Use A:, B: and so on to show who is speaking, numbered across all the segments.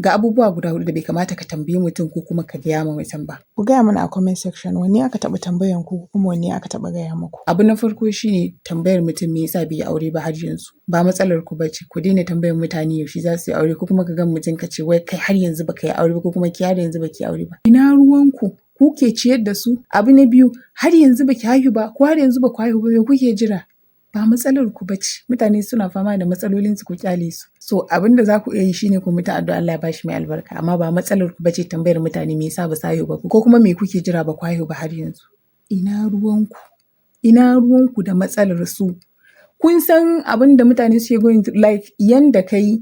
A: Ga abubuwa guda huɗu da bai kamata ka tambayi mutum ko kuma ka gaya ma mutum ba.
B: Ku gaya mana a comment section, wanne aka taɓa tambayan ku ko kuma wanne aka taɓa gaya muku?
A: Abu na farko shine tambayar mutum me yasa bai yi aure ba har yanzu. Ba matsalar ku bace. Ku daina tambayar mutane yaushe za su yi aure, ko kuma ka ga mutum ka ce wai kai har yanzu baka yi aure ba, ko kuma ke har yanzu baki yi aure ba. Ina ruwanku? Ku ke ciyar da su? Abu na biyu, har yanzu baki haihu ba ko har yanzu baku haihu ba, me kuke jira? Ba matsalar ku bace. Mutane suna fama da matsalolinsu, ku kyale su. So abin da za ku iya yi shine ku mutu addu'a Allah ya bashi mai albarka, amma ba matsalar ku bace tambayar mutane me yasa ba su haihu ba ko kuma me kuke jira ba ku haihu ba har yanzu. Ina ruwanku? Ina ruwanku da matsalar su? Kun san abin da mutane suke going through, like yanda kai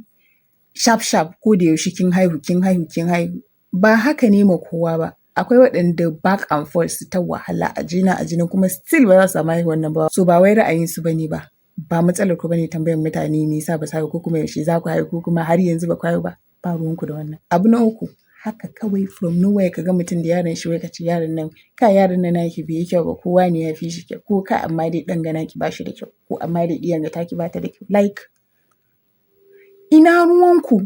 A: sharp sharp ko da yaushe kin haihu, kin haihu, kin haihu. Ba haka ne ma kowa ba. Akwai waɗanda back and forth su ta wahala a jina a jina, kuma still ba za su samu haihuwan nan ba. So ba wai ra'ayinsu bane ba. Ba matsalar ku bane tambayar mutane me yasa ba su haihu ko kuma yaushe za ku haihu ko kuma har yanzu ba ku haihu ba. Ba ruwanku da wannan. Abu na uku, haka kawai from nowhere ka ga mutum da yaron shi, wai ka ce yaron nan, kai, yaron nan naki bai yi kyau ba, ko wane ya fi shi kyau, ko kai, amma dai ɗan ga naki ba shi da kyau, ko amma dai ɗiyan ga taki ba ta da kyau. Like, ina ruwanku?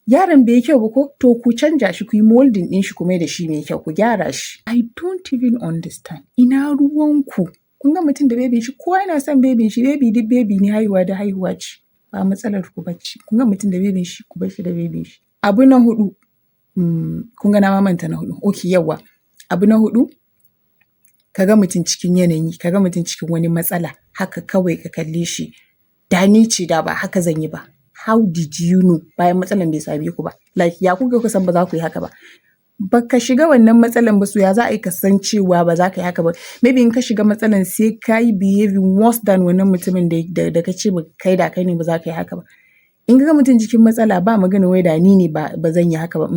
A: Yaron bai yi kyau ba ko? To ku canja shi, ku yi molding ɗin shi, ku mai da shi mai kyau, ku gyara shi. I don't even understand. Ina ruwanku? Kun ga mutum da babyn shi, kowa yana son babyn shi, baby duk baby ne, haihuwa da haihuwa ce. Ba matsalar ku bace. Kun ga mutum da babyn shi, ku bar shi da babyn shi. Abu na huɗu, kun ga na ma manta na huɗu. Okay, yawwa. Abu na huɗu, ka ga mutum cikin yanayi, ka ga mutum cikin wani matsala, haka kawai ka kalle shi. Da ni ce, da ba haka zan yi ba. How did you know, bayan matsalan bai same ku ba? Like, ya kuka kuka san ba za ku yi haka ba? Baka shiga wannan matsalan ba, so ya za a yi ka san cewa ba za ka yi haka ba? Maybe in ka shiga matsalan sai ka yi behaving worse than wannan mutumin da ka ce kai da kai ne ba za ka yi haka ba. In ka ga mutum cikin matsala, ba magana wai da ni ne ba zan yi haka ba.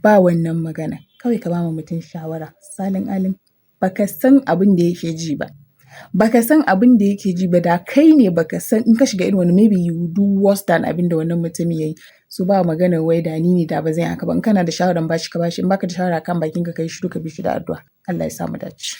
A: Ba wannan magana. Kawai ka ba ma mutum shawara salin alin. Baka san abin da yake ji ba. Baka san abin da yake ji ba. Da kai ne, baka san in ka shiga irin wani, maybe you will do worse than abin da wannan mutumin yayi. So ba magana wai da ni ne da ba zan yi haka ba. In kana da shawaran bashi, ka bashi. In baka da shawara, kan bakin ka kai shiru, ka bi shi da addu'a. Allah ya sa mu dace.